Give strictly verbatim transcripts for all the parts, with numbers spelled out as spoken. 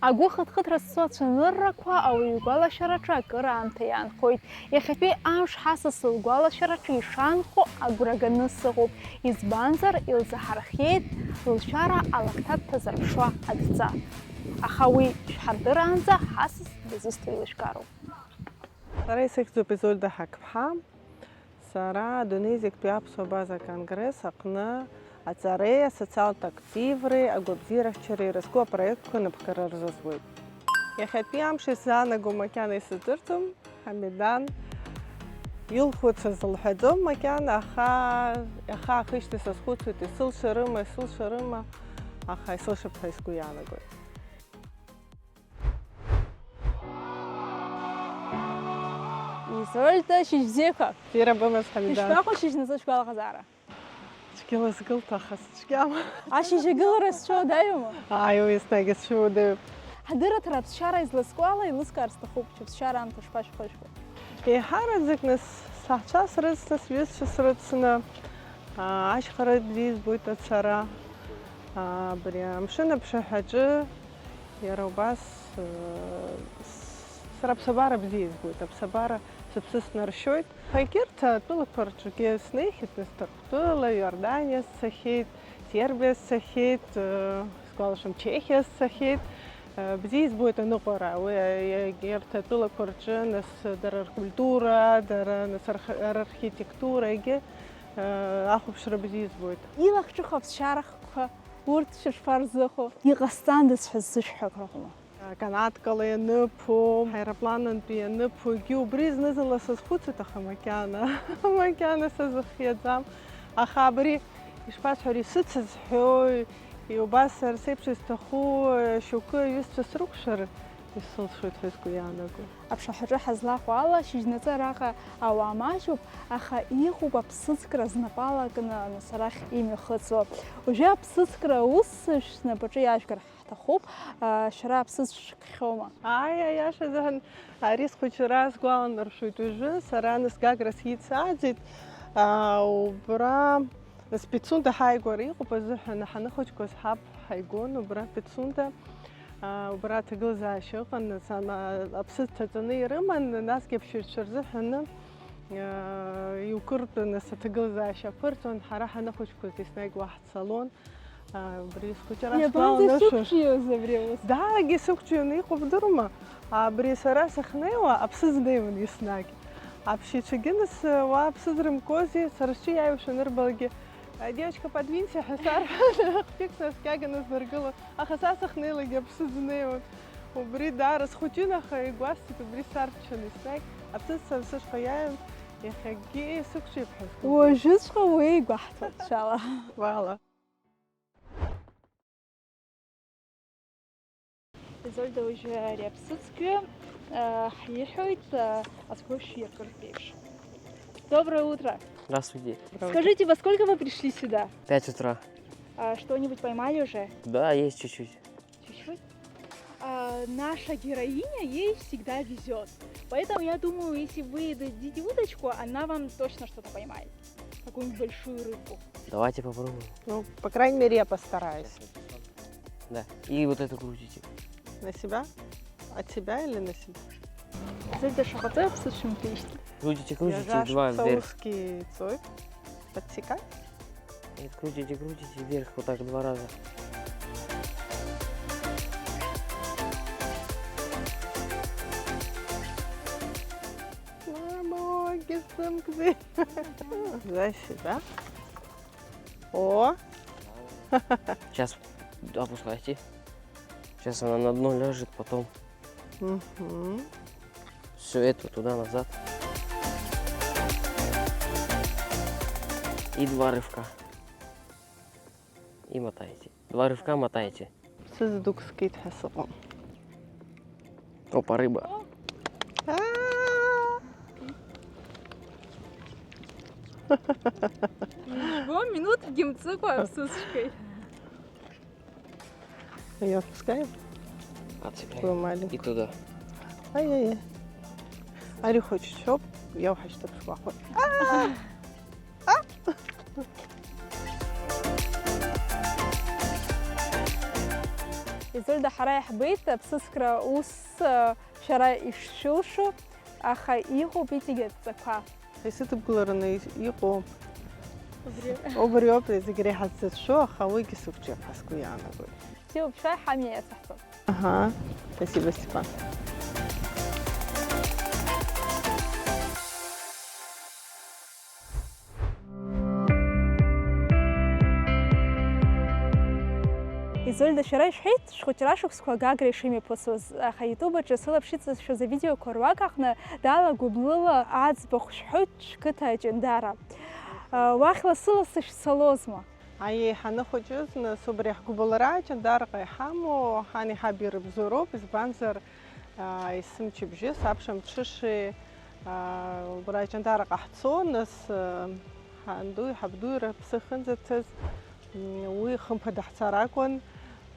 Агәы хыҭхыҭра зцу ацәаныррақәа ауаҩы игәалашәараҿы акыр аамҭа иаанхоит. Иахьатәи амш ҳасас лгәалашәараҿы ишаанхо агәра ганы сыҟоуп, избанзар, илзаҳархиеит лшәара алакҭа дҭазырԥшуа адҵа. Аха уи шәҳардыраанӡа ҳасас дызусҭоу еилышәкаароуп. Сара исыхьӡуп Изольда Ҳақԥҳа. Сара адунеи зегьтәи аԥсуа база конгресс аҟны аҵареи асоциалтә активреи агәабзиарахьчареи ирызку апроектқәа напхгара рзызуеит. Иахьатәи амш исзаанаго макьана исыздырӡом, Ҳамидан илхәыцыз лҳәаӡом макьана, аха иаха ахижьҭеи сазхәыцуеит, исылшарыма, исылшарыма, аха исылшап ҳәа сгәы иаанагоит. Изольда, шьыжь бзиақәа! Бзиара бымаз, Ҳамидан. Ишԥаҟоу шьыжьнаҵы шәгәалаҟазаара? Цәгьала сгылт, аха сцәгьам. Ашьыжь агылара зцәуадаҩума? Ааи, уи еснагь сцәуадаҩуп. Ҳадырраҭара аԥсшьара излазку ала еилыскаар сҭахуп, шәыԥсшьара аамҭа шԥашәхыжәго? Еиҳараӡак нас саҳәшьа срыцны, сҩызцәа срыцны, аа, ашьхара бзиа избоит ацара. Аа, абри амшын аԥшаҳәаҿы иара убас, э, с-, сара аԥсабара бзиа избоит, аԥсабара сыԥсы снаршьоит. Егьырҭ атәылақәа рҿгьы снеихьеит, нас Ҭырқәтәыла, Иорданиа сцахьеит, Сербиа сцахьеит, э, сгәалашәом, Чехиа сцахьеит. Э, бзиа избоит аныҟәара, уи, э, егьырҭ атәылақәа рҿы, нас, дара ркультура, дара, нас, арх-, рархитектура, егьи, э, ахәаԥшра бзиа избоит. Илахҿыху аԥсшьарахқәа, урҭ шәышԥарзыҟоу? Иҟасҵандаз ҳәа ззышәҳәо акрыҟоума? Канаткала ианыԥо, аеропланынтәи ианыԥо, егьи убри зны-зынла сазхәыцит, аха макьана, макьана сазыхиаӡам. Аха абри, ишԥасҳәари, сыцызҳәои, убас сара сеиԥш изҭаху шьоукы аҩызцәа срықәшәар, исылшоит ҳәа сгәы иаанагоит. Аԥшаҳәаҿы ҳазлаҟоу ала, шьыжьнаҵы араҟа ауаа маҷуп, аха иҟоуп аԥсыӡкра знапала кны, нас арахь имҩахыҵуа. Уажәы аԥсыӡкра аус шәнапаҿы иаажәгар ҳҭахуп, а, шәара аԥсыӡ шәкхьоума? Ааи, аиашазы, ари схәыҷра сгәаланаршәоит уажәы, сара нас Гагра сицааӡеит, а, убра, нас Пицунда ҳааигәара иҟоуп азыҳәан, ҳаныхәыҷқәаз ҳаб ҳаигон убра Пицунда, а, убра аҭагылазаашьа ыҟан, нас, ана, аԥсыӡ ҭаҵаны ирыман, насгьы аԥсшьаҩцәа рзыҳәаны, а, иукыртә, нас аҭагылазаашьа аԥырҵон, ҳара ҳаныхәыҷқәаз еснагь уа ҳцалон. Аа, убри схәыҷра Иабанӡа сгәаланаршәоит. Сықәҿиоз абри аус? Даарагьы сықәҿион, иҟоуп, дырма. Абри сара сахьнеиуа, аԥсыӡ неиуан еснагь. Аԥсшьаҩцәагьы нас, уа аԥсыӡ рымкози, сара сҿы иааиуа шәанырбалакгьы, девочка, подвинься ҳәа сарҳәон, хәшәык снаскьаганы сдыргылон. Аха са сахьнеилакгьы аԥсыӡ неиуан. Убри даара схәыҷын, аха игәасҭеит, убри сарччон еснагь. Аԥсыӡ сара сышҟа иааиуан, иахьагьы сықәҿиап ҳәа сгәы. Уажәыҵәҟьа уеигәаҳҭоит, ҽала. Уала. Изольда, уажәы ари аԥсыӡкҩы, э, ҳиҳәоит, э, азгәышә иакыртә еиԥш. Доброе утро. Здравствуйте. Скажите, во сколько вы пришли сюда? Пять утра. А, что-нибудь поймали уже? Да, есть чуть-чуть. Чуть-чуть? А, наша героиня, ей всегда везёт. Поэтому я думаю, если вы дадите удочку, она вам точно что-то поймает. Какую-нибудь большую рыбку. Давайте попробуем. Ну, по крайней мере, я постараюсь. Да. И вот это крутите. На себя? От себя или на себя? Зайдешь в хотел, слушаем песни. Крутите, крутите, два вверх. Узкий цой. Подсекай. И крутите, крутите вверх вот так два раза. Мама, ой, кисым кзы. За себя. О! Сейчас опускайте. Сейчас она на дно ляжет, потом Мгм. Всё это туда-назад. И два рывка. И мотаете. Два рывка мотаете. Сызыдукскит ҳәа сыҟоуп. Опа, рыба. А! Ҩажәа минуҭгьы мҵыкәа аԥсыцәгеит. Её отпускаем? Отцепляем. Такую маленькую. И туда. Ай-яй-яй. Ари хәыҷ чоуп, иауҳашьҭыԥ шкәакәа. Аа! Аа! Изольда, ҳара иаҳбеит аԥсыцқьара ус, а, шәара ишшәылшо, аха иҟоуп иҵегь адҵақәа. Исыдыбгалараны ис-, иҟоу убри. Убриоуп зегь реиҳа сзыцәшәо, аха уигьы сықәҿиап ҳәа сгәы иаанагоит. Бзиоуп, шәааи, ҳамҩа иацаҳҵап. Аҳа, спасибо, Степан. Изольда, шәара ишәҳәеит, шәхәыҷра шықәсқәа Гагра ишымҩаԥысуаз, аха YouTube аҿы сылаԥш иҵазшәоз авидеоқәа руак аҟны дала гәыблыла аӡбахә шәҳәоит шәқыҭа Аҷандара. Уахь лассы-лассы шәцалозма? Аиеи, ҳаныхәыҷыз, нас, убри ҳгәыбылра Аҷандараҟа иҳамоу ҳани ҳаби рыбзоуроуп, избанзар, аа, есымчыбжьы, сабшамҽышеи, аа, убра Аҷандараҟа ҳцон, нас, аа, ҳандуи ҳабдуи рыԥсы ахьынӡаҭаз, м, уи хымԥада ҳцар акәын.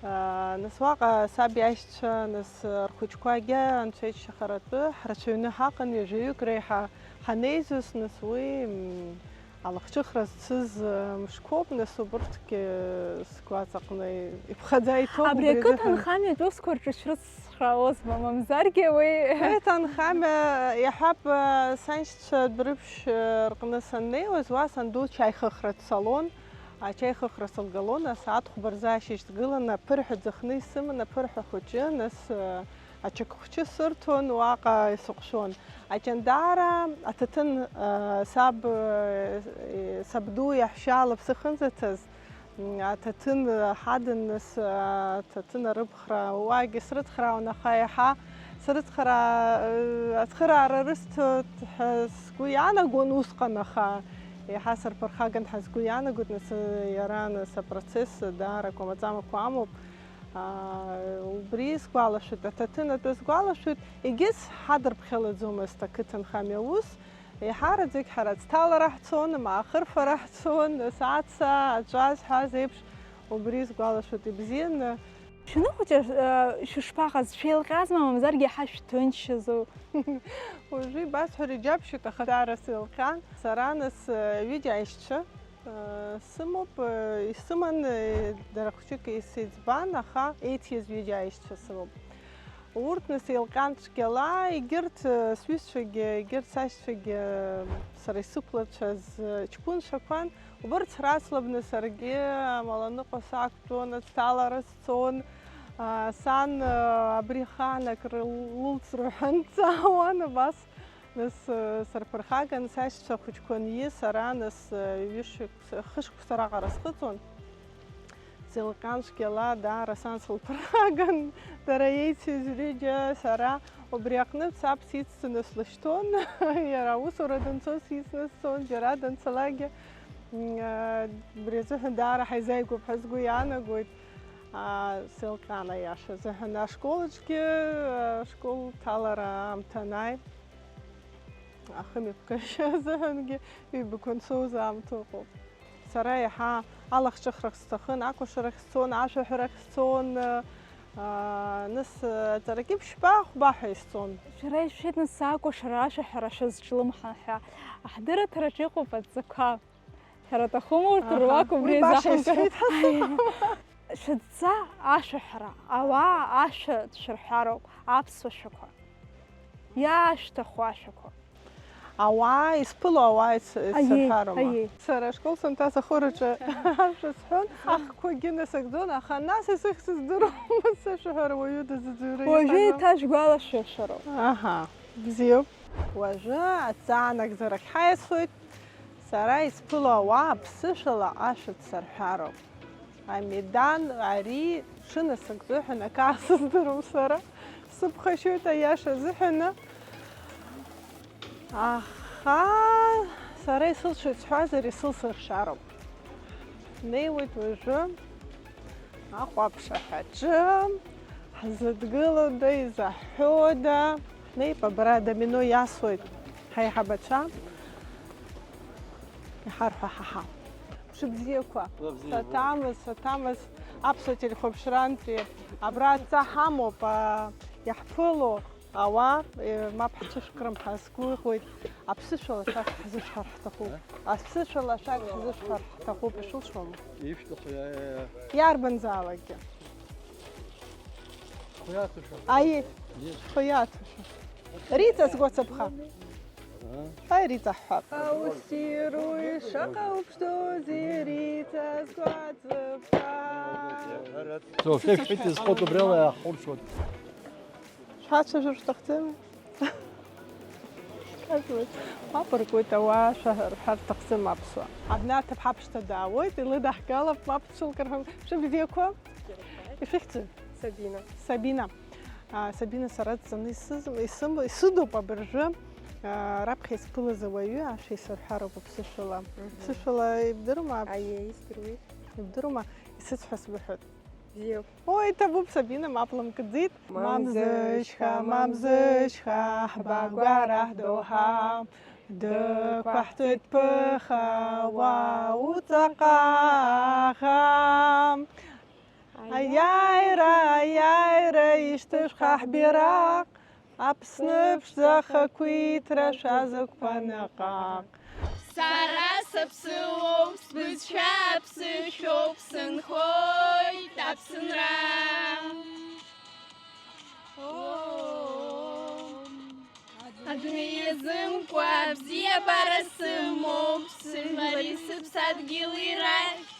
Аа, нас уаҟа саб иашьцәа, нас, рхәыҷқәагьы анцәа иџьшьахаратәы ҳрацәаҩны ҳаҟан, ҩажәаҩык реиҳа ҳанеизоз, нас уи, м, алахҿыхра зцыз, э, мшқәоуп, нас убырҭгьы, э, сгәаҵаҟны иԥхаӡа иҭоуп. Абри убри ақыҭа азыҳәан анхамҩатә усқәа рҿы шәрыцхраауазма, мамзаргьы уи? Ақыҭа анхамҩа иаҳәап, э, саншьцәа Дәрыԥшь, э, рҟны саннеиуаз, уа санду чаихыхра дцалон, ачаихыхра сылгалон, асааҭ хәба рзы ашьыжь дгыланы, аԥырҳәа ӡыхны исыман, аԥырҳәа хәыҷы, нас, э, Ачықхәчы сырҭон, уаҟа исыҟәшәон. Аҷандара аҭаҭын, э, саб, э, сабду иаҳәшьа лыԥсы ахьынӡаҭаз, м, аҭаҭын ҳадын, нас, э, аҭаҭын арыԥхра, уаагьы срыцхраауан, аха иаҳа срыцхраа-, э, ацхыраара рысҭоит ҳәа сгәы иаанагон усҟан, аха иаҳа сырԥырхаган ҳәа сгәы иаанагоит, нас, э, иара, нас, апроцесс даара акәамаҵамақәа амоуп. Аа, убри сгәалашәоит, аҭаҭын атәы сгәалашәоит, егьыс ҳадырԥхьалаӡомызт ақыҭанхамҩа аус, еиҳараӡак ҳара аӡҭалара ҳцон, ма ахырфара ҳцон, нас аца, аҵәа зҳәаз еиԥш, убри сгәалашәоит ибзианы. Шәаныхәыҷы, э, шәышԥаҟаз, шәеилҟьазма, мамзаргьы иаҳа шәҭынчызу? Уажәы ибасҳәар иџьабшьоит, аха даара сеилҟьан. Сара, нас, э, ҩыџьа аишьцәа, Сымоуп, исыман, дара хәҷык исыӡбан, аха еиҭиз ҩыџьа аишьцәа сымоуп. Урҭ нас еилҟьан цәгьала, егьырҭ сҩызцәагьы, егьырҭ сашьцәагьы, сара исықәлацәаз ҷкәынцәақәан, убырҭ срацлабны саргьы амаланыҟәа сақәтәон, аӡҭалара сцон. Сан абри ахаан акры лылҵ рҳәан дҵаауан, абас. Нас, э, сырԥырхаган, сашьцәа хәыҷқәа анҩы, сара, нас, э, ҩышықәса, хышықәса раҟара схыҵуан. Сеилҟьан цәгьала, даара сан сылԥырхаган, дара еицыз ҩыџьа, сара. Убри аҟнытә саб сицны слышьҭон, иара аусура данцоз сицны сцон, џьара данцалакгьы. М, э, убри азыҳәан даара ҳаизааигәоуп ҳәа сгәы иаанагоит. Аа, сеилҟьан аиаша азыҳәан. Ашкол аҿгьы, ашкол ҭалара аамҭа анааи, ахымҩаԥгашьа азыҳәангьы ҩбақәа ансоуз аамҭа ыҟоуп. Сара иаҳа алахҿыхрахь сҭахын, акәашарахь сцон, ашәаҳәарахь сцон, аа, нас, аҵарагьы ԥшьба-хәба ҳәа исҵон. Шәара ишәеит, нас, акәашара, ашәаҳәара шәазҿлымҳан ҳәа. Аҳдырраҭараҿ иҟоуп адҵақәа. Шәара аҭахума урҭ, аҳа, руак убри, уи баша азаҳамгар? Исҳәеит ҳасыԥ. Шәыдҵа ашәаҳәара, ауаа ашәа дшәырҳәароуп, аԥсуа шәақәа. Иаашәҭаху ашәақәа. Ауаа, исԥыло ауаа ицырҳәароума? Аиеи, аиеи. Сара ашкол санҭаз ахәыраҿы ашәа сҳәон, ахқәагьы насыгӡон, аха нас исыхьӡыз здыруамызт, сашәаҳәара уаҩы дазыӡырҩы. Уажәы еиҭа шәгәалашәыршәароуп. Аҳа, бзиоуп. Уажәы аҵаа нагӡарахь ҳаиасуеит. Сара исԥыло ауаа ԥсышәала ашәа дсырҳәароуп. Амедан ари ҽынасыгӡои ҳәа акы аасыздырам сара. Сыԥхашьоит аиаша азыҳәаны. Аха сара исылшоит сҳәазар, исылсыршароуп. Ҳнеиуеит уажәы. Ахәаԥшаҳәаҿы ҳзыдгылода, изаҳҳәода? Ҳнеип, абра адомино иасуеит ҳаиҳабацәа, иҳарҳәо ҳаҳа. Мшыбзиақәа. Мшыбзиақәа. Саҭамыз, саҭамыз, аԥсуа телехәаԥшрантәи абра адҵа ҳамоуп, а, иаҳԥыло. Ауаа, э, мап ҳцәышәкрым ҳәа сгәыӷуеит, аԥсышәала ашәак ҳзышәҳәар ҳҭахуп. Аԥсышәала ашәак ҳзышәҳәар ҳҭахуп, ишәылшома? Ишәҭаху, иа, иа, иа. Иарбанзаалакгьы. Аиеи, шәхы иаҭәашәа. Риҵа згәацаԥха. Аи, Риҵа ҳҳәап. Аусируи, шаҟа уԥшӡоузеи, Риҵа згәацаԥха. Софи, шәҳәит, изхоит убриала иаҳхәыршоит. Шәҳацәажәар шәҭахӡами? Мап ркуеит ауаа, шәа-, рҳәар рҭахӡам аԥсуаа. Абна аҭыԥҳа ԥшӡа даауеит, илыдаҳгалап, мап дшылкыр ҳәа. Шәыбзиақәа? Ишәыхьӡу? Сабина. Сабина. А, Сабина, сара дҵаны исыз-, исым-, исыдуп абыржәы. А, раԥхьа исԥылаз ауаҩы ашәа исырҳәароуп аԥсышәала. Мгм. Аԥсышәала ибдырума? Аиеи, исдыруеит. Ибдырума? Исыцҳәа сбыҳәоит. Бзиоуп. Ой, иҭабуп, Сабина, мап лымкӡеит. Мамзышьха, мамзышьха, ҳбаагәара ҳдоуҳа, дықәаҳҵоит ԥыхха, уа уҵаҟа аӷа. Аиааира, аиааира, ишьҭышәха ҳбираҟ, Аԥсны ԥшӡа ахақәиҭра шәазықәԥа наҟ-ааҟ. Сара саԥсыуоуп, сбызшәа аԥсышәоуп, сынхоит Аԥсынра. Адунеи иазымкуа абзиабара сымоуп, сыжәлари сыԥсадгьыли рахь.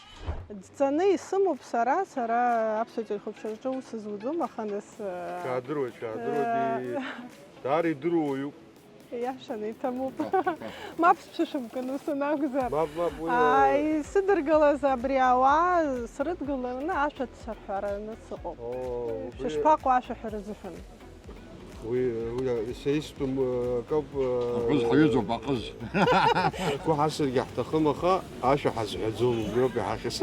Дҵаны исымоуп сара, сара аԥсуа телехәаԥшраҿы аус зуӡом, аха нас, э, Шәаадыруеит, шәаадыруеит, э, и-, даара идыруа уаҩуп. Иашаны иҭабуп. Мап сцәышәымкын, ус анакәзар. Мап, мап, уи, Аа, э, исыдыргылаз абри ауаа срыдгыланы ашәа дсырҳәараны сыҟоуп. О, убри Шәышԥаҟоу ашәаҳәара азыҳәан? Уи, уи са истәым, э, акоуп, э, Аҟыз ҳаҩызоуп, аҟыз. Сгәы ҳасыргьы ҳҭахым, аха ашәа ҳазҳәаӡом, убриоуп иҳахьыз.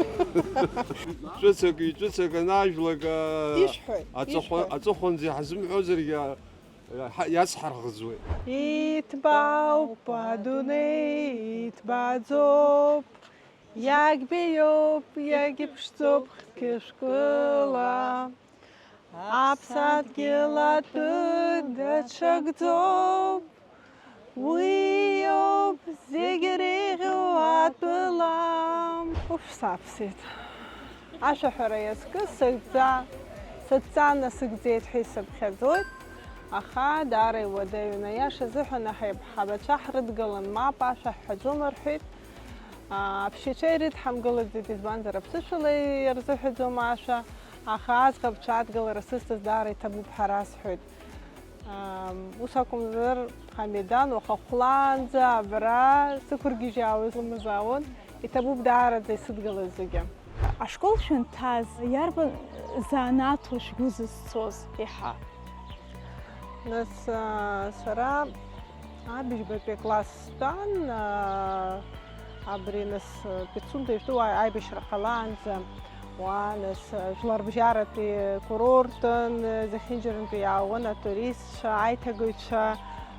Ҿыцак, ҩ-ҿыцак анажәлак, э, Ишәҳәоит, аҵыхәа-, ишәҳәоит. Аҵыхәанӡа иҳазымҳәозаргьы, э, ҳа-, иацҳарӷыӡуеит. Иҭбаауп адунеи, иҭбааӡоуп, иагьбеиоуп, иагьыԥшӡоуп хҭкьышәкыла. Аԥсадгьыл атәы даҽакӡоуп, уи иоуп зегь иреиӷьу атәыла. Уф, саԥсит. Ашәаҳәара иазкыз сыгӡа, сыдҵа насыгӡеит ҳәа исыԥхьаӡоит, аха даара иуадаҩын. Аиаша азыҳәан, аҳ-, ҳабацәа ҳрыдгылан, мап, ашәа ҳҳәаӡом рҳәеит. Аа, аԥсшьацәа ирыдҳамгылаӡеит, избанзар, аԥсышәала ирзыҳәаӡом ашәа, аха аӡӷабцәа адгылара сызҭаз даара иҭабуп ҳәа расҳәоит. Ам, ус акәымзар, Ҳамидан, уаха хәлаанӡа абра сықәыргьежьаауа излымазаауан, иҭабуп даараӡа исыдгылаз зегьы. Ашкол шәанҭаз, иарбан занааҭу шәгәы зызцоз еиҳа? Нас, а, сара абыжьбатәи акласс стәан, а, абри, нас, Пицунда ижәтәу аибашьра ҟалаанӡа, уа, нас, Жәларбжьаратәи курортын, зехьынџьарантәи иаауан атуристцәа, аиҭагаҩцәа,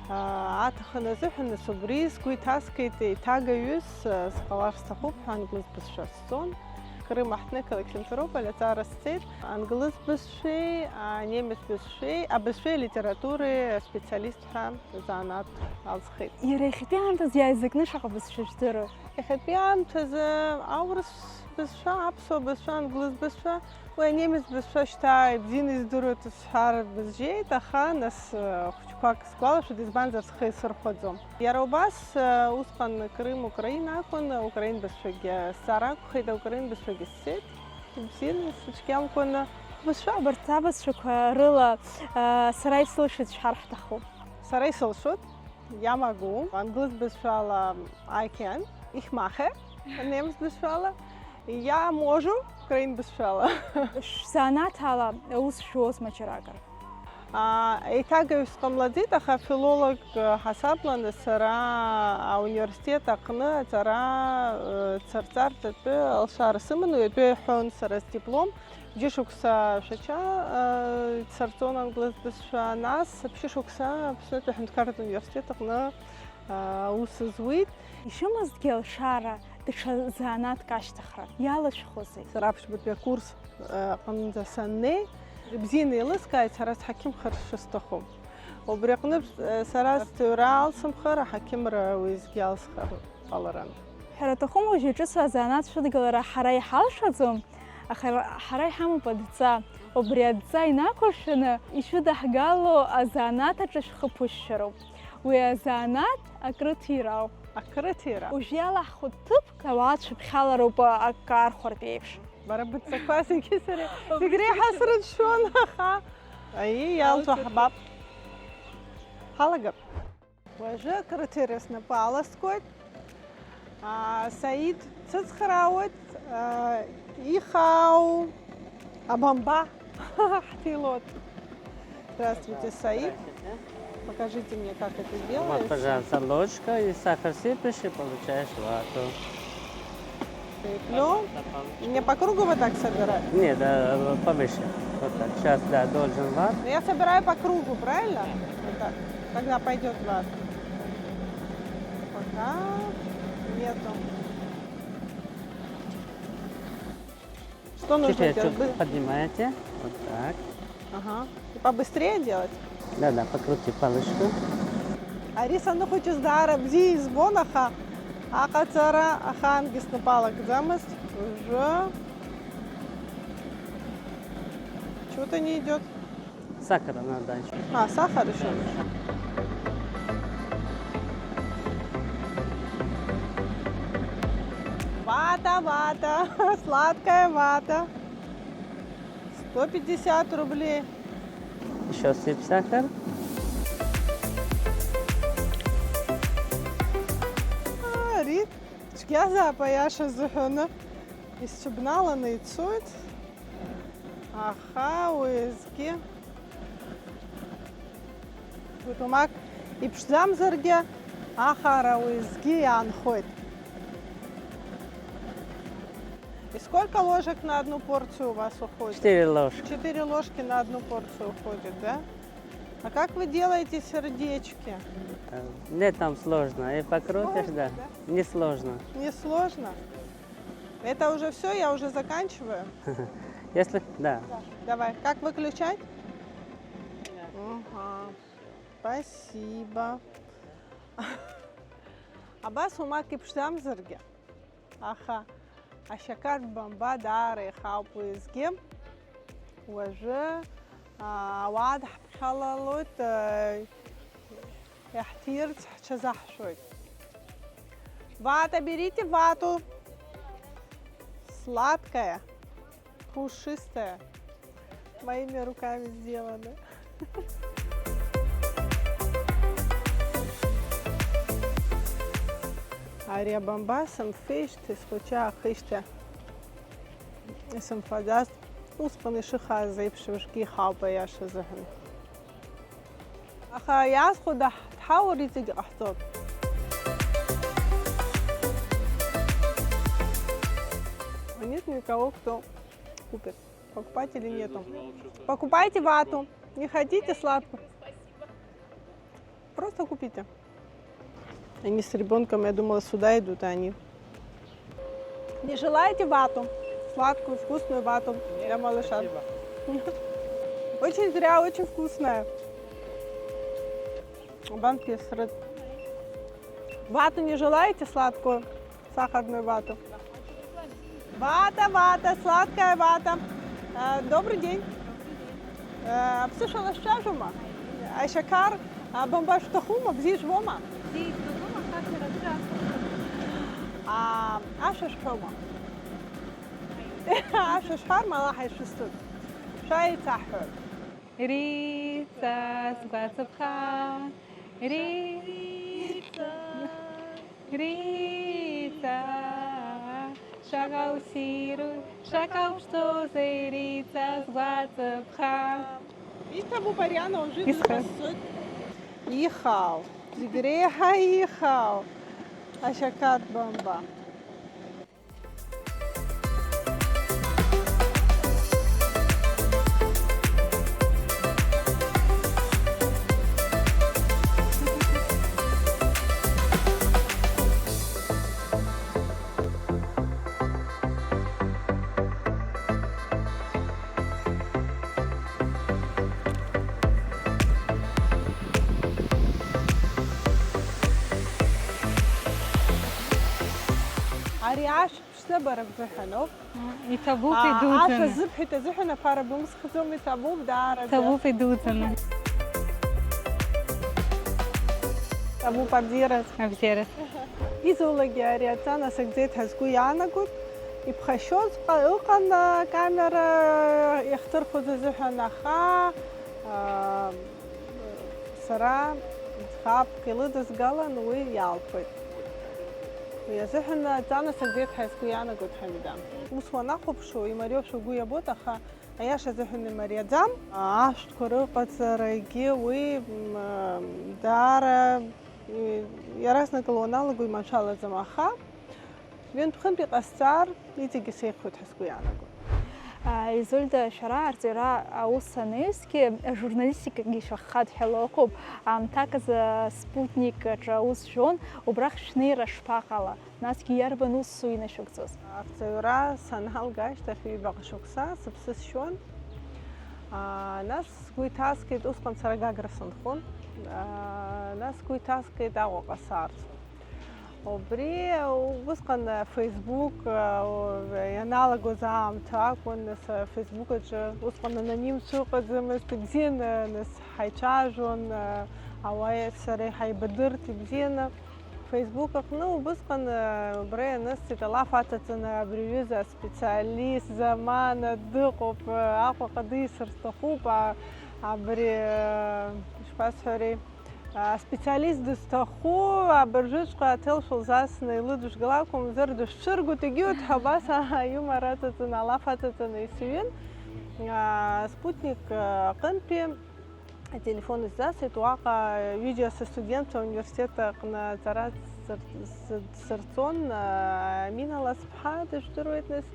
а, аҭахын азыҳәан, нас, убри сгәы иҭаскит, еиҭагаҩыс, а, сҟалар сҭахуп ҳәа, англыз бызшәа сҵон. Крым аҳҭны, ақалақь Симферополь аҵара сҵеит. Англыз бызшәеи, а, немец бызшәеи, абызшәеи алитературеи аспециалист ҳәа занааҭ алҵхеит. Иара иахьатәи аамҭазы иааизакны шаҟа бызшәа жәдыруеи? Иахьатәи аамҭазы аурыс бызшәа, аԥсуа бызшәа, англыз бызшәа, уи анемец бызшәа шьҭа ибзианы издыруеит сҳәар бызжьеит, аха нас, э, хәыҷқәак сгәалашәоит, избанзар схы исырхәаӡом. Иара убас, э, усҟан Крым, Украина акәын, украин бызшәагьы сҵар акәхеит, украин бызшәагьы сҵеит, ибзианы, сыцәгьамкәаны. Бызшәа абарҭ абызшәақәа рыла, э, сара исылшеит сҳәар ҳҭахуп. Сара исылшоит, я могу, англыз бызшәала I can, ich mache, немец бызшәала, я можу, украин бызшәала. Шәзанааҭ ала аус шәуоузма џьаракыр? А, еиҭагаҩ сҟамлаӡеит, аха филолог, э, ҳасабланы сара ауниверситет аҟны аҵара, э, дсырҵартә атәы алшара сыман, уи атәы иҳәон сара сдиплом. Џьышықәса Шәача, э, дсырҵон англыз бызшәа, нас ԥшьышықәса Аԥснытәи аҳәынҭқарратә университет аҟны, э, аус зуит. Ишымазҭгьы алшара, даҽа занааҭк ашьҭыхра иалашәхәозеи? Сара аԥшьбатәи акурс, э, аҟынӡа саннеи, ибзианы еилыскааит сара сҳақьымхар шысҭаху. Убри аҟнытә, э, сара сҭыҩра алсымхар, аҳақьымра уеизгьы алсхыр ҟаларын. Ҳәара аҭахума, уажәы иҿыцу азанааҭ шәыдгылара ҳара иҳалшаӡом, аха ра-, ҳара иҳамоуп адҵа. Убри адҵа инақәыршәаны ишәыдаҳгало азанааҭ аҿы шәхы ԥышәшәароуп. Уи азанааҭ акрыҭира ауп. Акрыҭира. Уажә иалаҳхуеит ҭыԥк, ауаа цәыԥхьалароуп акы архәартә еиԥш. Бара быдҵақәа зегьы сара, зегь реиҳа срыцәшәон, аха. Аиеи, иалҵуа ҳбап. Ҳалагап. Уажәы акрыҭира снапы аласкуеит. Аа, Саид дсыцхраауеит, аа, ихаау абамба ҳҭилоит. Здравствуйте, Саид. Здравствуйте. Покажите мне, как это Вот, делается. Пожалуйста, ложка и сахар сыпешь, и получаешь вату. Сыплю. Пожалуйста, палочку. Мне по кругу вот так собирать? Нет, да, повыше. Вот так. Сейчас, да, должен ват. Но я собираю по кругу, правильно? Вот так. Тогда пойдёт ват. Пока нету. Что нужно делать? Теперь чуть поднимаете. Вот так. Ага. И побыстрее делать? Да, да, покрути палочку. Ари саныхәыҷыз даара бзиа избон, аха аҟаҵара ахаангьы снапы алакӡамызт. Уже что-то не идёт. Сахар надо ещё. А, сахар ещё. Вата, вата, сладкая вата. Сто пятьдесят рублей. Ещё сыпь сахар. А, Рит, цәгьазаап аиаша зыҳәаны. Исцәыбналаны ицоит. Аха уеизгьы. Гәыҭумак иԥшӡамзаргьы, ахара уеизгьы иаанхоит. И сколько ложек на одну порцию у вас уходит? Четыре ложки. Четыре ложки на одну порцию уходит, да? А как вы делаете сердечки? Э, нет, там сложно. И покрутишь, сложно, да? Да? Несложно. Несложно? Это уже всё, я уже заканчиваю? Если, да. Да. Давай, как выключать? Ага. Спасибо. Абас умак иԥшӡамзаргьы, аха ашьақар бамба даара ихаауп уеизгьы. Уажәы, аа, ауаа дҳаԥхьалалоит, аа, иаҳҭирц ҳҽазаҳшәоит. Вата, берите вату. Сладкая, пушистая, моими руками сделана. Ари абамба сымфеижьҭеи схәыҷы аахижьҭеи исымфаӡацт, усҟан ишыхааз еиԥш уажәгьы ихаауп, аиаша азыҳәан. Аха иаазхәода, ҳҭҳаур иҵегь ҟаҳҵоит. Нет никого, кто купит. Покупателей нету. Покупайте вату. Не хотите сладкую? Просто купите. Они с ребёнком, я думала, сюда идут, а они. Не желаете вату? Сладкую, вкусную вату для малыша. Очень зря, очень вкусная. Банки с рыб-, вату не желаете сладкую? Сахарную вату. Вата, вата, сладкая вата. А, добрый день. Э, аԥсышәала шәцәажәома? Ашьақар, а, бамба шәҭахума? Бзиа ижәбома? Бзиа ижәбома, аха шәара шәа. А, ашәа шәҳәома? Ашәа шәҳәар, ма алаҳа ишәысҭоит. Шәааицаҳҳәоит. Риҵа, сгәаҵԥха, Риҵа, Риҵа, шаҟа уссиру, шаҟа уԥшӡоузеи, Риҵа, сгәаҵԥха. Иҭабуп ари ана уажәы. Исхы. Дыҟасҵоит. Ихаау, зегь реиҳа ихаау, ашьақар бамба. Ари ашә Бара бзыҳәаноуп. Иҭабуп Аа, идуӡӡаны. Ашәа зыбҳәеит азыҳәан аԥара бымсхӡом, иҭабуп даараӡа. Иҭабуп идуӡӡаны. Иҭабуп абзиараз. Абзиараз. Изулагьы ари аҵанасыгӡеит ҳәа сгәы иаанагоит. Иԥхашьоз ҟа-, ыҟан акамера иахҭырхыз азыҳәан, аха аа, сара ӡӷабк илыдызгалан уи иалԥоит. Уи азыҳәан аҵанасыгӡеит ҳәа сгәы иаанагоит, Ҳамида. Ус уанахәаԥшуа, имариоушәа угәы иабоит, аха аиаша азыҳәан имариаӡам. Ашәҭқәа рыҟаҵарагьы уи, м, даара, и-, иаразнакала уаналаго иманшәалаӡам, аха ҩынтә-хынтә иҟасҵар, иҵегьы сеиӷьхоит ҳәа сгәы иаанагоит. Изольда, шәара арҵаҩра аус анаҩсгьы, ажурналистикагьы шәаххаҭәҳәала ыҟоуп. Аамҭак азы Спутник аҿы аус жәон, убрахь шәнеира шԥаҟала? Насгьы иарбан усу инашәыгӡоз? Арҵаҩра саналга ашьҭахь ҩбаҟа шықәса сыԥсы сшьуан. Аа, нас сгәы иҭаскит, усҟан сара Гагра сынхон. Аа, нас сгәы иҭаскит Аҟәаҟа саарц. Убри усҟан Facebook, а, ианалагоз аамҭа акәын, нас Facebook аҿы усҟан анонимцәа ыҟаӡамызт, ибзианы, нас, ҳаицәажәон, а, ауаа сареи ҳаибадырт ибзианы. Facebook аҟны убысҟан, а, убра ианысҵеит, алаф аҵаҵаны абри аҩыза аспециалист замана дыҟоуп, а, Аҟәаҟа дисыр сҭахуп, а, абри, а, ишԥасҳәари, Аспециалист дызҭаху абыржәыҵәҟьа аҭел шәылзасны илыдышәгала акәымзар, дышәцәыргоит, егьиуҭ ҳәа абас аиумор аҵаҵаны, алаф аҵаҵаны исыҩын. Спутник аҟынтәи ателефон исзасит, уаҟа ҩыџьа сыстудентцәа ауниверситет аҟны аҵара сыр-, сыр-, сырҵон, Амина Ласԥҳа дыжәдыруеит нас.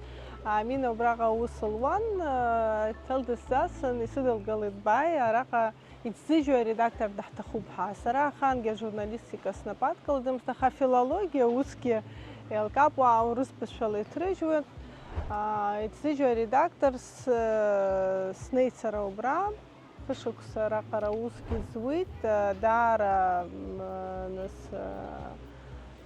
Амина убраҟа аус луан, аҭел дысзасын, исыдылгалеит, бааи, араҟа Иҭзыжьуа аредактор даҳҭахуп ҳәа. Сара ахаангьы ажурналистика снапы адкылаӡамызт, аха афилологиа усгьы еилкаап, уа аурыс бызшәала иҭрыжьуеит. Аа, иҭзыжьуа аредактор с-, снеит сара убра. Хышықәса раҟара усгьы зуит, даара, м, нас,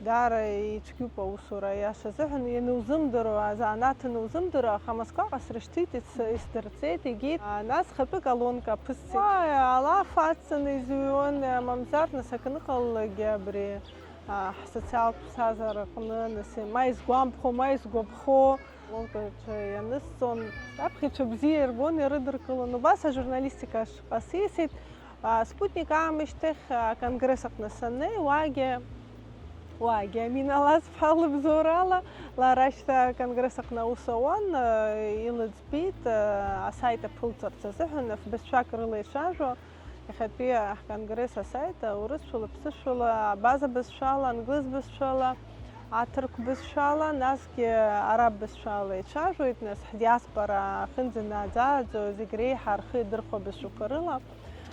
Даара ицәгьоуп аусура, аиаша азыҳәан, ианузымдыруа, азанааҭ анузымдыруа, аха Москваҟа срышьҭит, ис-, исдырҵеит, егьит. А, нас хатәы колонка аԥысҵеит. Уа, алаф ацҵаны изыҩуан, мамзар, нас акныҟалалакгьы абри, а, ҳсоциалтә ԥсҭазаара аҟны, нас, ма исгәамԥхо, ма исгәаԥхо, колонкаҿы ианысҵон, аԥхьаҩцәа бзиа ирбон, ирыдыркылон. Убас ажурналистика ашҟа сисит. А, Спутник аамышьҭахь, а, аконгресс аҟны саннеи, уаагьы, уаагьы Амина Ласԥҳа лыбзоурала, лара шьҭа аконгресс аҟны аус ауан, а, илыӡбеит, а, асайт аԥылҵарц азыҳәан, фбызшәак рыла ицәажәо, иахьатәи ҳконгресс асайт, аурысшәала, ԥсышәала, абаза бызшәала, англыз бызшәала, аҭырқә бызшәала, насгьы араб бызшәала ицәажәоит, нас ҳдиаспора ахьынӡанааӡааӡо зегь реиҳа рхы идырхәо абызшәақәа рыла.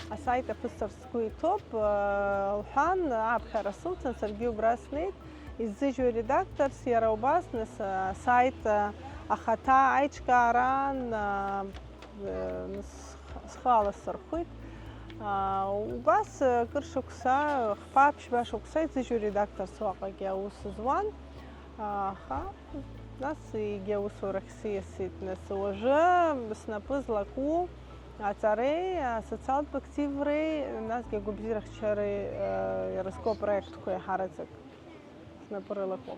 Асайт аԥысҵарц сгәы иҭоуп, лҳәан, ааԥхьара сылҭан, саргьы убра снеит. Иззыжьу аредакторс иара убас, нас, асайт ахаҭа аиҿкаараан, нас, схы аласырхәит. Убас акыр шықәса, хԥа-ԥшьба шықәса иззыжьу аредакторс уаҟагьы аус зуан. Аха, нас, егьи аусурахь сиасит, нас, уажәы снапы злаку аҵареи, асоциалтә активреи, насгьы агәабзиарахьчареи, э, ирызку апроектқәа еиҳараӡак снапы рылаку.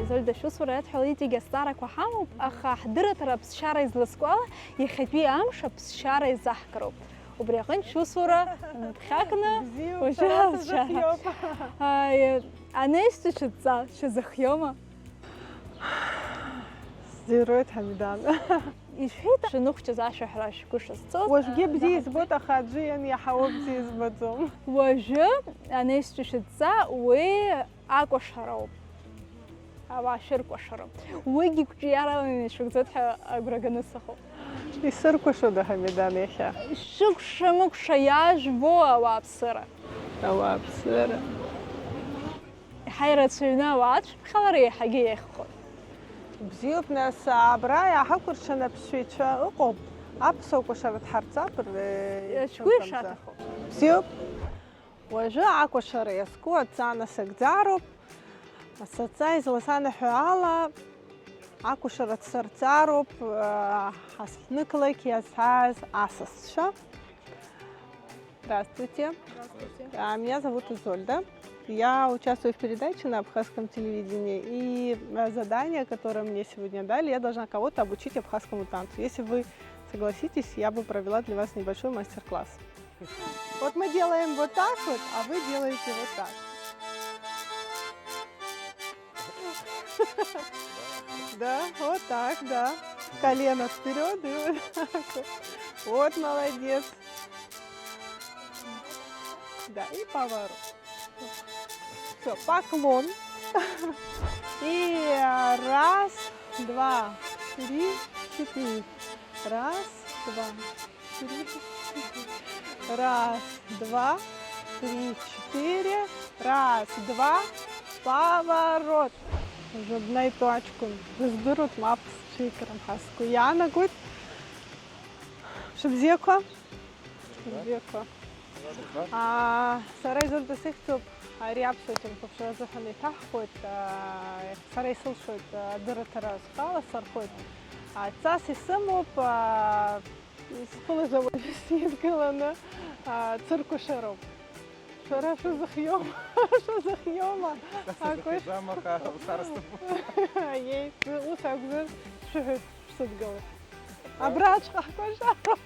Изольда, шәусура иадҳәалеит, иҵегь азҵаарақәа ҳамоуп, аха ҳдырраҭара аԥсшьара излазку ала, иахьатәи амш аԥсшьара изаҳгароуп. Убри аҟынтә шәусура напхьакны, бзиоуп, уажәы сара алҵшәа. Сазыхиоуп. Ааи, анаҩстәи шәыдҵа шәазыхиома? Сзируеит, Ҳамидан. Ишәҳәеит, шәаныхәҷыз ашәаҳәара шәгәы шазцоз. Уажәгьы бзиа избоит, аха аӡәы ианиаҳауа бзиа избаӡом. Уажәы анаҩстәи шәыдҵа уи акәашароуп. Ауаа шәыркәашароуп. Уигьы гәҿиарала инашәыгӡоит ҳәа агәра ганы сыҟоуп. Исыркәашода, Ҳамидан, иахьа? Шәыкәша-мыкәша иаажәбо ауааԥсыра. Ауааԥсыра. Иаҳа ирацәаҩны ауаа адшәыԥхьалара иаҳагьы еиӷьхон. Бзиоуп, нас, абра иаҳакәыршан аԥсшәеицәа ыҟоуп. Аԥсуа кәашара дҳарҵап, р-, Шәгәы ишаҭаху. Бзиоуп. Уажәы акәашара иазку адҵа насыгӡароуп. Садҵа изласанаҳәо ала, акәашара дсырҵароуп, э, ҳазҳәныклак иазааз асасцәа. Здравствуйте. Здравствуйте. А, меня зовут Изольда. Я участвую в передаче на абхазском телевидении, и, э, задание, которое мне сегодня дали, я должна кого-то обучить абхазскому танцу. Если вы согласитесь, я бы провела для вас небольшой мастер-класс. Вот мы делаем вот так вот, а вы делаете вот так. Да, вот так, да. Колено вперед и вот так вот. Вот, молодец. Да, и поворот. Все, поклон. И раз, два, три, четыре. Раз, два, три, четыре. Раз, два, три, четыре. Раз, два, поворот. Уажәы абна итәоу аҷкәын дыздыруеит, мап сцәикрым ҳәа сгәы иаанагоит. Шәыбзиақәа. Шәыбзиақәа. Аа, сара Изольда сыхьӡуп, ари аԥсуа телехәаԥшра азыҳәан иҭаҳхуеит. Аа, сара исылшоит, аа, адырраҭара схала сархоит. Адҵас исымоуп, аа, исԥылаз ауаҩы сидгыланы, аа, цыркәашароуп. Шәара шәызыхиома? Шәызыхиома? Акәашара. Аиеи, ус акәзар, шәыҳәоит, шәсыдгылоит. Абраҵәҟьа ҳкәашароуп.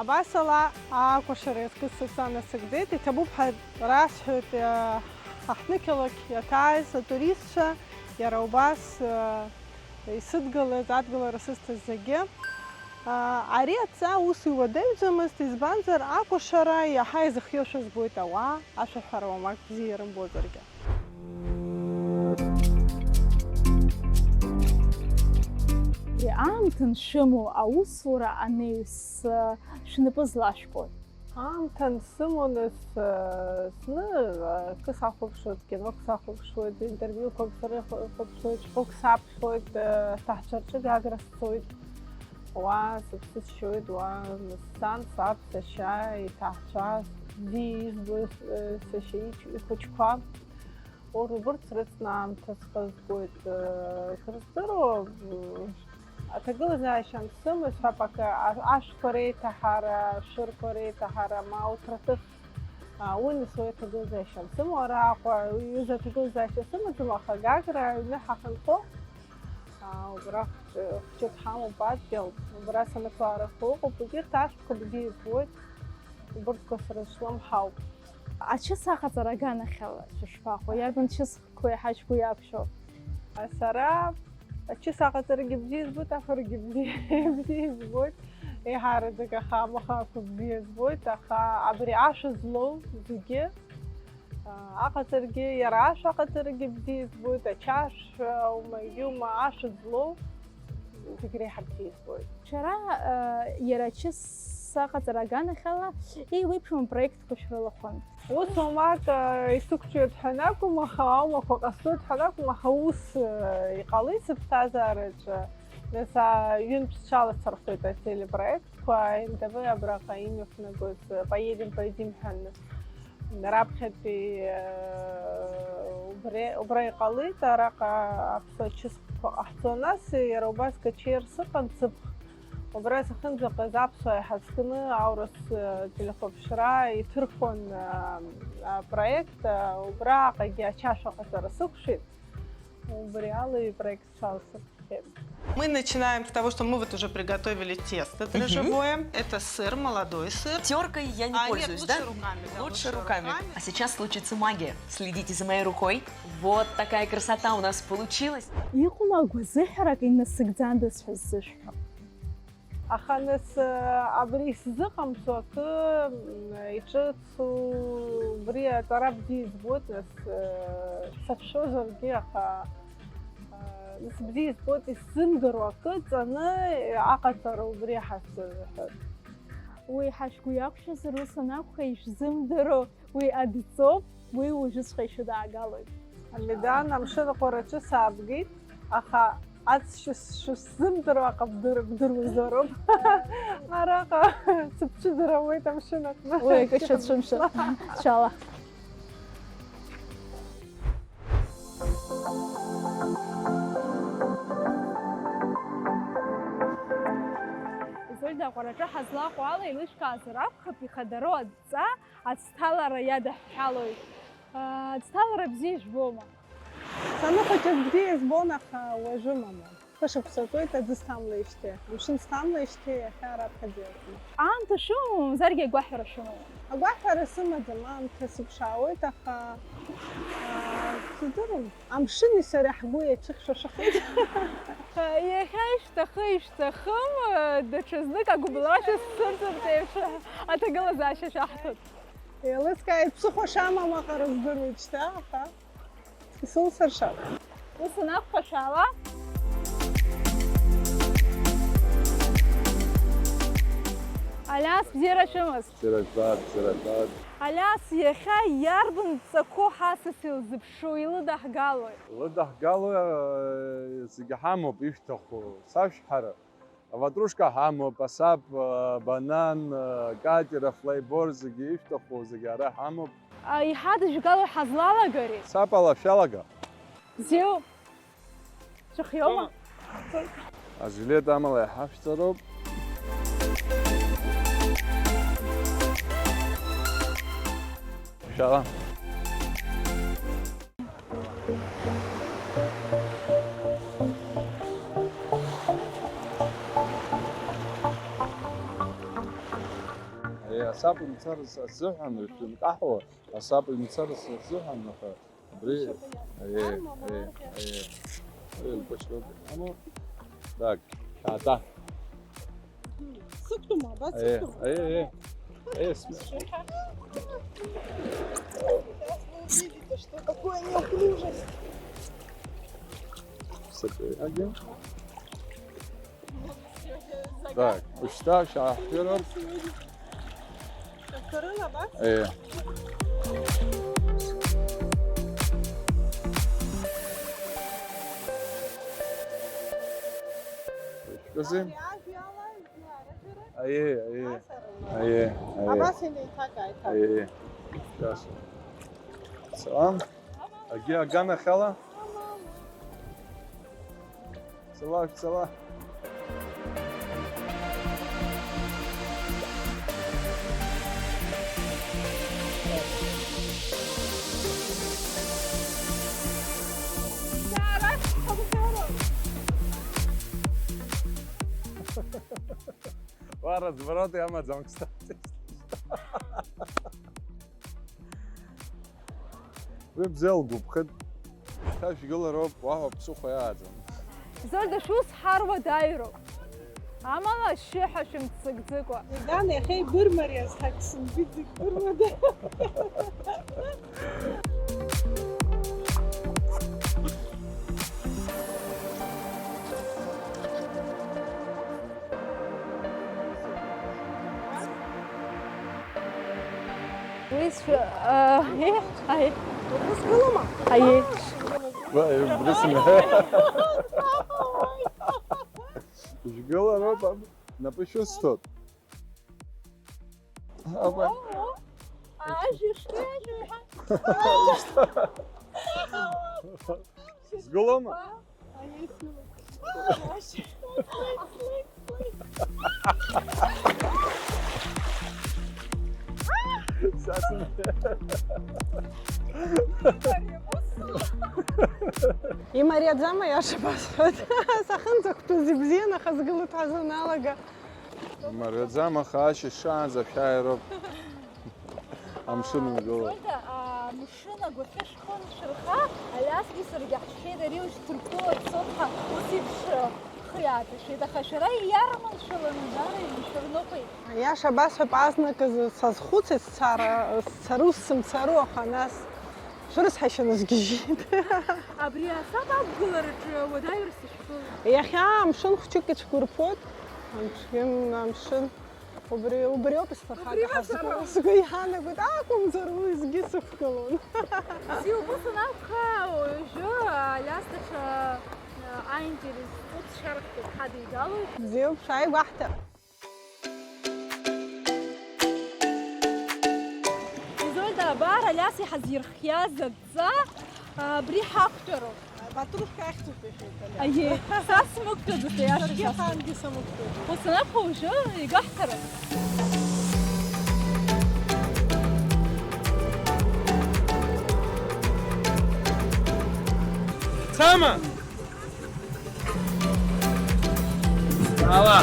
Абасала акәашара иазкыз сыдҵа насыгӡеит. Иҭабуп ҳәа расҳәоит, э, ҳаҳҭнықалақь иаҭааиз атуристцәа, иара убас, э, исыдгылаз, адгылара сызҭаз зегьы. Э, ари адҵа ус иуадаҩӡамызт, избанзар, акәашара иаҳа изыхиоушәа збоит ауаа, ашәаҳәара уамак бзиа ирымбозаргьы. Аамҭа аншәымоу аусура анаҩс, шәнапы злашәкуеи? Аамҭа ансымоу, нас, зны акы сахәаԥшуеит, кинок сахәаԥшуеит, интервиуқәак срыхәаԥшуеит, шәҟәык саԥхьоит, аҭаацәа рҿы Гагра сцоит. Уа сыԥсы сшьоит, уа сан, саб, сашьа, иҭаацәа, бзиа избо, сашьа ич-, ихәыҷқәа. Ур-, убырҭ срыцны аамҭа схызгоит, э, крыздыруа, м, аҭагылазаашьа ансымаз ҳәа, пока а-, ашәқәа реиҭаҳара, ашәырқәа реиҭаҳара, ма ауҭраҭых, а, уи нас уи аҭагылазаашьа ансымоу, араҟа ҩыза аҭагылазаашьа сымаӡам, аха Гагра аҩны ҳахынҳәы, а, убра хәҷы-, хәҷык ҳамоуп адгьыл, убра санықәларахо ыҟоуп, егьырҭ ашәқәа бзиа избоит, убырҭқәа срызҿлымҳауп. Ачыс аҟаҵара аганахьала шәышԥаҟоу? Иарбан чысқәоу еиҳа шәгәы иақәшәо? Сара ачыс аҟаҵарагьы бзиа избоит, афарагьы бзиа, бзиа избоит. Еиҳараӡак аха амахақәа бзиа збоит, аха абри ашәа злоу зегьы, а, аҟаҵарагьы, иара ашәа аҟаҵарагьы бзиа избоит, ачашә, аума, иума, ашәа злоу зегь реиҳа бзиа избоит. Шәара, а, иара ачыс аҟаҵара аганахьала еиуеиԥшым апроект Шәрылахәын. Ус уамак, э, исықәҿиоит ҳәа анакәым, аха аумақәа ҟасҵоит ҳәа анакәым, аха ус, э, иҟалеит сыԥсҭазаараҿы. Нас, а, ҩынтә сҽалацар ҳәа ателепроектқәа, Н Т В абраҟа имҩаԥнагоз, э, «Поедем, поедим» ҳәа раԥхьатәи, э, убри, убра иҟалеит, араҟа аԥсуа чысхқәа ҟаҳҵон. Нас иара убас Качер сыҟан, сыԥх. Убра сахьынӡаҟаз аԥсуаа иҳацкны аурыс, э, телехәаԥшра иҭырхуан, э, апроект, э, убраҟагьы ачашә аҟаҵара сықәшәеит. Убри ала ипроект салсырхеит. Мы начинаем с того, что мы вот уже приготовили тесто дрожжевое. Это сыр, молодой сыр. Теркой я не пользуюсь, да? А, нет, лучше руками, да, лучше руками. А сейчас случится магия. Следите за моей рукой. Вот такая красота у нас получилась. Иҟоума агәазыҳәарак инасыгӡандаз ҳәа ззышәҳәо? Аха нас, э, абри исзыҟамҵо акы, м, иҿыцу, убри аҵара бзиа избоит, нас, э, сацәшәозаргьы, аха, э, Нас бзиа избоит, исзымдыруа акы ҵаны аҟаҵара убри ҳазҭоит рҳәоит. Уи ҳашәгәы иақәшәазар, ус анакәха, ишәзымдыруа уи адҵоуп, уи уажәыҵәҟьа ишәыдаагалоит. Амидан, амшын аҟәараҿы саабгеит, аха ацәгьа шысзымдыруа аҟабдыр-, бдыруазароуп. Араҟа сыбцәыдыруеит амшын аҟны. Уи акы шьацәымшәа. Шьала. Изольда аҟәараҿы ҳазлаҟоу ала еилышәкаазар акәхап, ихадароу адҵа ацҭалара иадаҳҳәалоит. Ацҭалара бзиа жәбома? Саныхәыҷыз бзиа избон, аха уажәы мамоу. Хышықәса ҵуеит аӡы сҭамлеижьҭеи, амшын сҭамлеижьҭеи иахьа раԥхьаӡа иҟан. Аамҭа шәымоу, мамзаргьы агәаҳәара шәымоу? Агәаҳәара сымаӡам, аамҭа сыԥшаауеит, аха, аа, сыздырам. Амшыни сареи ҳгәы еицәыхьшәашахеит. Иахьа ишәҭахы, ишәҭахым, даҽазнык агәыбылра шәысцәырҵырц еиԥш аҭагылазаашьа шәаҳҭоит. Еилыскааит, ԥсыхәа шамам аҟара здыруеит шьҭа, аха. Исылсыршап. Ус анакәха, шәаала. Алиас, бзиара шәымаз. Бзиара жәбап, бзиара жәбап. Алиас, иахьа иарбан ҵакқәоу ҳасас илзыԥшу, илыдаҳгалои? Илыдаҳгалои, э, зегьы ҳамоуп, ишәҭаху, сашәҳәара. Аватрушка ҳамоуп, асап, банан, катер, афлейборд, зегьы ишәҭаху зегьы ара ҳамоуп. Иҳадыжәгалои ҳазлалагари? Сап ала шәалага. Бзиоу. Шәыхиоума? Ажилет амала иҳашәҵароуп. Шәала. Аиеи, асап имцарц азыҳәан, шәынкаҳауа, асап имцарц азыҳәан, аха абри, аиеи, аиеи, аиеи. Аиеи, лкәашьроуп. Ану, так, шәаатәа. Сықәтәоума, абас Э, сықәтәоума? Э, э. Э, см- Сейчас вы увидите, что такое неуклюжесть. С этой, ага. Так, ушьҭа шәааҳәыроуп. Второй лабац? Э. Шәкызы? Аиеи, аиеи. Аиеи, аиеи. Абас инеиҭак-ааиҭак. Аиеи. Сейчас. Салам. Агьи аганахьала? Цала, цала. Уа, развороты амаӡам, кстати. Уи бзиа лгәаԥхеит. Шәа шәгылароуп, уаҳа ԥсыхәа иааӡам. Зольда, шәус ҳаруадаҩроуп. Амала ашьшьыҳәа шәымццакӡыкәа. Дан иахьа ибырмариаз ҳак сымбит, ибырмада. Уи сшәы-, а, аи, аи. Узгылома? Аи. Ва, ибрысны. Ижәгылароуп, аб-, напы шәысҭоит. Аба. О, о. Ажәа шкажәа. Згылома? Имариаӡама, иаша басҳәоит. Сахынӡақәтәаз ибзиан, аха згылоит ҳәа саналага. Имариаӡам, аха ашьыжь шаанӡа шәааироуп. Амшын мгылоуп. Зольда, амшын агәахьы шәхы аншәырха, Алиасгьы саргьы ҳшәеит, ари ушьҭырԥылар цоит ҳәа, ус еиԥш, э, ҳхы иааҭашәеит, аха шәара иарманшәаланы даара ишәырныҟәеит. Аиаша басҳәап, азныказы сазхәыцит сцара, сцару, сымцару, аха нас Шәрыцҳашьаны сгьежьит. Абри асаб ақәгылараҿы уадаҩыр сышәгылоуп. Иахьа амшын хәҷык ицәқәырԥоит. Амшын, амшын. Убри, убриоуп исԥырхагахаз. Убри сгәы, сгәы иаанагоит, акәымзар уеизгьы сықәгылон. Бзиа, убыс анакәха, уажәы Алиас даҽа, а, аинтерес ҵуп, шьарахьтәи ҳадигалоит. Бзиоуп, шәааи гәаҳҭар. Изольда, абар Алиас иҳазирхиаз адҵа, а, абри ҳақәтәароуп. Ватрушка ахьӡуп иҳәеит Алиас. Аиеи, са смықәтәаӡац, аиаша. Саргьы ахаангьы самықәтәаӡеит. Ус анакәха, уажәы игаҳҭароуп. Цама! Ала!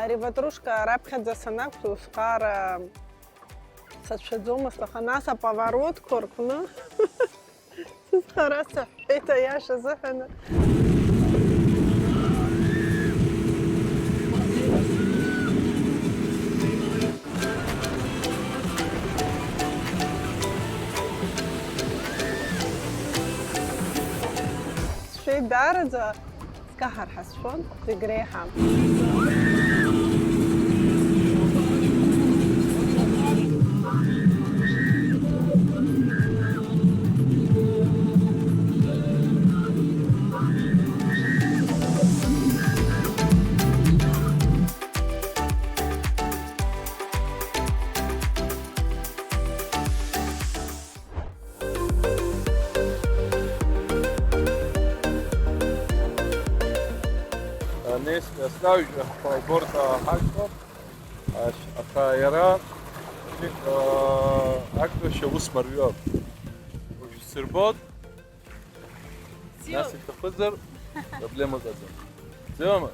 Ари Ватрушка раԥхьаӡа санақәтәа, усҟара сацәшәаӡомызт, аха нас аповоротқәа рҟны сызхара саҳәеит, аиаша азыҳәан. Сшәеит даараӡа. Скаҳар ҳазшәон зегь реиҳа. Анес, снаҩжәа ҳборта ҳақәтәоуп, аха иара, а, ақәтәашьа ус мариоуп. Уажә сырбот, нас иҭахызар, проблема ыҟаӡам. Бзиоума?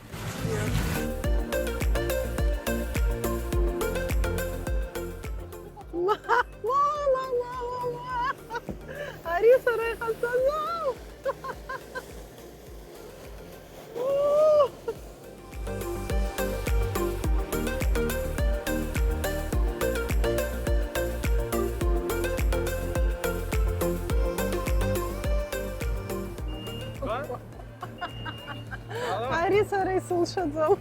Ма, ма, ма, ма, ма, ма. Ари сара иҟасҵаӡом. Ари сара исылшаӡом.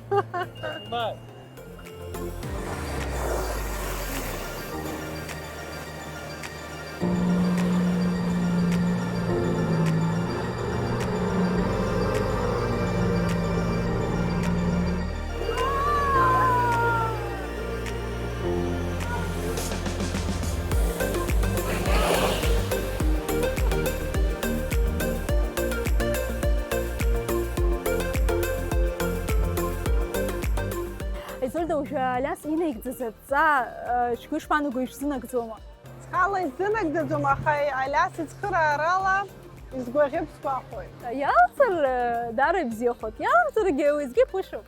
Изольда, уажәы Алиас инаигӡаз адҵа, э, шәгәы ишԥанаго, ишәзынагӡома? Схала исзынагӡаӡом, аха Алиас ицхыраарала изгәаӷьып сгәахәуеит. Иалҵыр, э, даара ибзиахоит, иалҵыргьы уеизгьы ԥышәоуп.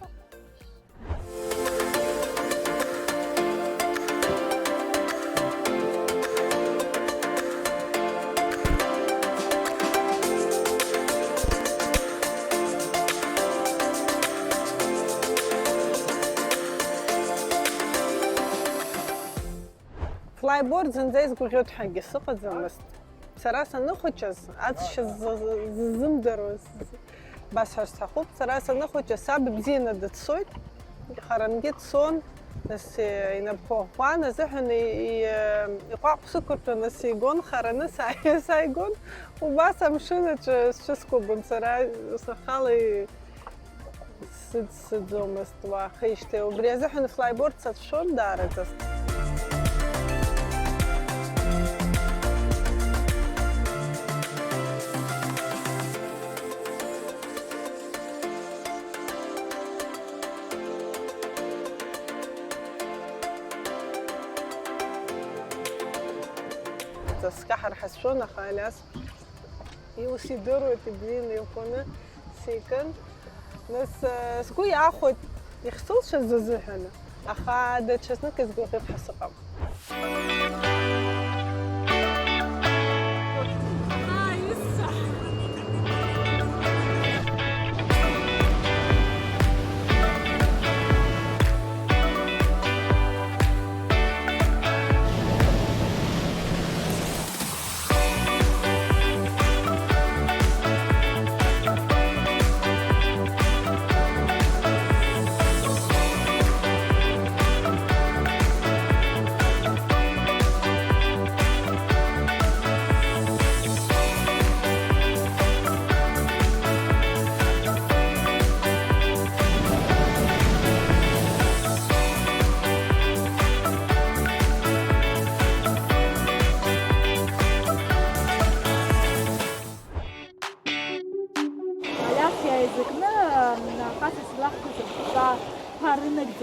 Флайборд зынӡа исгәаӷьуеит ҳәагьы сыҟаӡамызт. Сара саныхәыҷыз, аӡсашьа ззы-, ззымдыруаз, басҳәар сҭахуп, сара саныхәыҷыз, саб ибзианы дыцоит, харангьы дцон, нас, э, инапқәа ӷәӷәан азыҳәан и-, и-, э, иҟәаҟә сықәыртәаны сигон, хараны са-, сааигон, убас амшын аҿы сҽыскәабон сара схала и-, Сыццаӡомызт уахижьҭеи, убри азыҳәан флайборд сацәшәон даараӡа. Скаҳар ҳазшәон, аха Алиас Иус идыруеит, ибзианы иӷәӷәаны сикын. Нас, э, сгәы иахәоит ихсылшаз азыҳәаны, аха даҽазнык изгәаӷьып ҳәа сыҟам.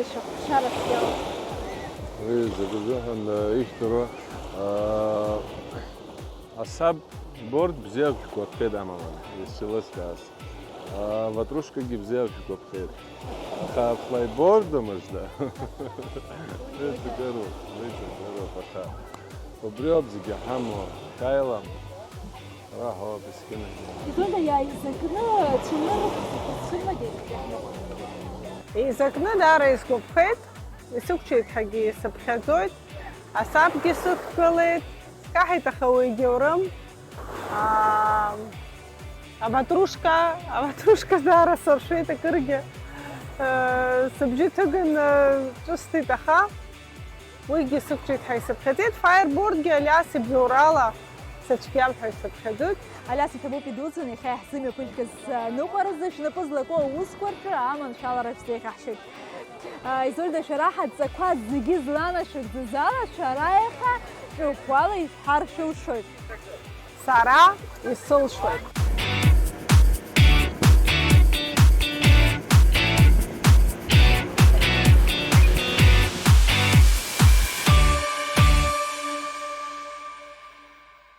Ишәҟәшара цәгьала. Уи закәызаҳәан, э, ижәдыруа, э, асаб борд бзиа шәгәаԥхеит, амала, исылыскааз. А, ватрушкагьы бзиа шәгәаԥхеит. Аха флайборд мыжда. Уи ҵакыроуп, уи ҵакыроуп, аха убриоуп зегьы ҳамоу, ҳаилам. Раҳо, бескынаги. Изольда иааизакны цәымыр, цәымагьы. Еизакны даара исгәаԥхеит, исықәчеит ҳәагьы исыԥхьаӡоит, асабгьы сықәгылеит, скаҳаит, аха уигьы аурым. Аа, аватрушка, аватрушка даара сыршәеит акыргьы. Э, сыбжьы ҭыганы ҿысҭит, аха уигьы сықәҿиҭ ҳәа исыԥхьаӡеит. Фаербордгьы Алиас ибзоурала сыцәгьам ҳәа исыԥхьаӡоит. Алиас, иҭабуп идуӡӡан иахьа иаҳзымҩаԥыжәгаз аныҟәаразы, шәнапы злаку аусқәа рҿы аманшәалара шәзеиӷьаҳшьоит. Изольда, шәара ҳадҵақәа зегьы зланашәыгӡаз ала, шәара иахьа ҿырпуала ишәҳәар шәылшоит. Сара исылшоит.